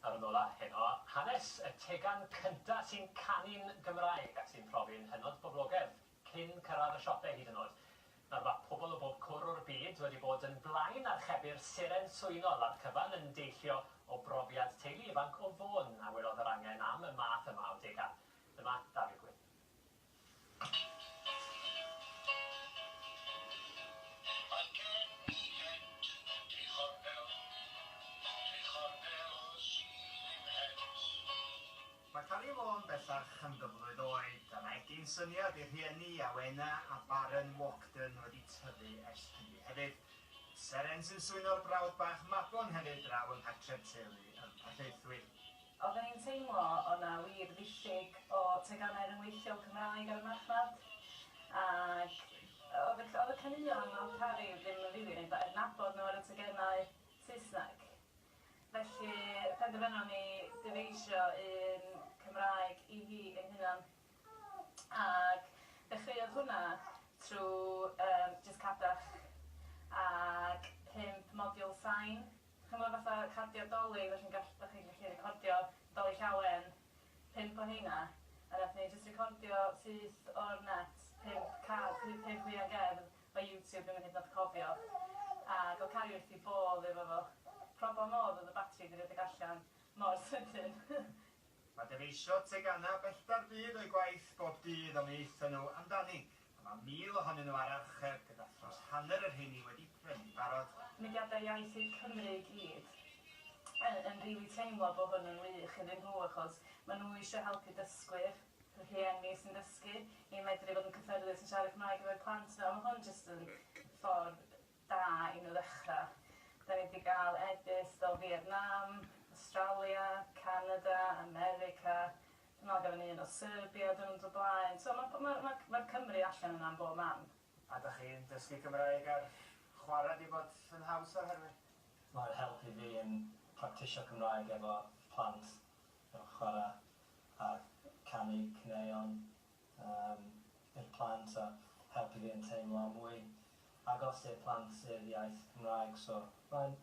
Ar yn ola heno, hanes y tegan cynta sy'n canu'n Gymraeg ac sy'n profi'n hynod boblogaidd cyn cyrraedd y siopau hyd yn oed. Nawr mae pobl o bob cwr o'r byd wedi bod yn blaen archebu'r seren swynol a'r cyfan yn deillio o brofiad teulu ifanc o Fôn a welodd yr angen am y math yma o degan. Dyma Dafydd Gwyn. Mae gen i het dri chornel, dri chornel sydd ddim het. Mae Cari Môn bellach yn gyflwydd oed, a mae egin syniad i'r rhieni Awena a Baron Walkden wedi tyfu ers hynny hefyd. Seren sy'n swyno'r brawd bach Mabon hefyd draw yng nghartref teulu ym Mhorthaethwy. Oedden ni'n teimlo o' 'na wir ddiffyg o teganau rhyngweithiol Cymraeg ar y marchnad, ac oedd y oedd y caneuon oedd Parry ddim yn rili yn adnabod nhw ar y teganau Saesneg. Felly penderfynon ni dyfeisio un Cymraeg i hi ein hunan, ac ddechreuodd hwnna trwy jyst cadach ac pump modiwl sain. Chimod fatha cardiau Dolig, dach chi'n gall- dach chi'n gallu recordio Dolig Llawen, pump o heina, a wnaethon ni jyst recordio syth o'r net pump card, pump hwian gerdd o YouTube, dwi'm yn hyd yn oed cofio, ac oedd Cari wrth ei bodd efo fo. Problem oedd, oedd y batri 'di rhedeg allan mor sydyn. Mae dyfeisio teganau belltar byd o'u gwaith bob dydd ond mi aethon nhw amdani, a mae 1,000 ohonyn nhw ar archeb gyda thros hanner y rheini wedi prynu'n barod. Mudiadau iaith i Cymru i gyd yn yn rili teimlo bod hwn yn wych iddyn nhw achos maen nhw eisiau helpu dysgwyr, rhieni sy'n dysgu, i medru fod yn cyffyrddus yn siarad Cymraeg efo'u plant nhw, a ma' hwn jyst yn ffordd da i nhw ddechrau. Dan ni 'di gael e-byst o Fietnam, Australia, Canada, America, dwi'n meddwl gafon ni un o Serbia diwrnod o'r blaen. So ma' ma' ma' ma'r Cymry allan yna yn bob man. A dach chi'n dysgu Cymraeg a'r chwarae 'di bod yn haws o'r herwydd? Mae'n helpu fi yn practisio Cymraeg efo plant, efo chwarae a canu caneuon i'r plant a helpu fi yn teimlo mwy agos i'r plant i'r iaith Cymraeg, so mae'n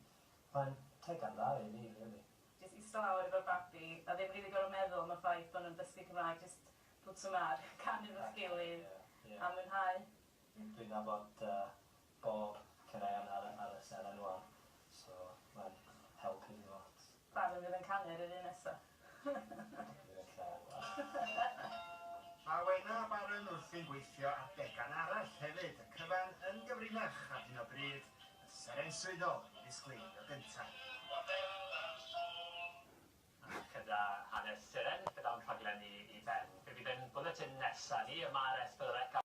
mae'n tegan dda i fi rili. Jyst ista lawr efo'r babi a ddim rili gorfod meddwl am y ffaith bod nhw'n dysgu Cymraeg, jyst pwt nhw ar, canu efo'ch gilydd a mwynhau. Dwi'n nabod bob caneuon ar ar y seren rŵan, so mae'n helpu fi lot. Barod fydd yn canu ar yr un nesa. Fydd yn llawer gwell. Mae Awena a Barron wrthi'n gweithio ar degan arall hefyd, y cyfan yn gyfrinach ar hyn o bryd, y seren swyddol i ddisgleirio gyntaf. A chyda hanes seren.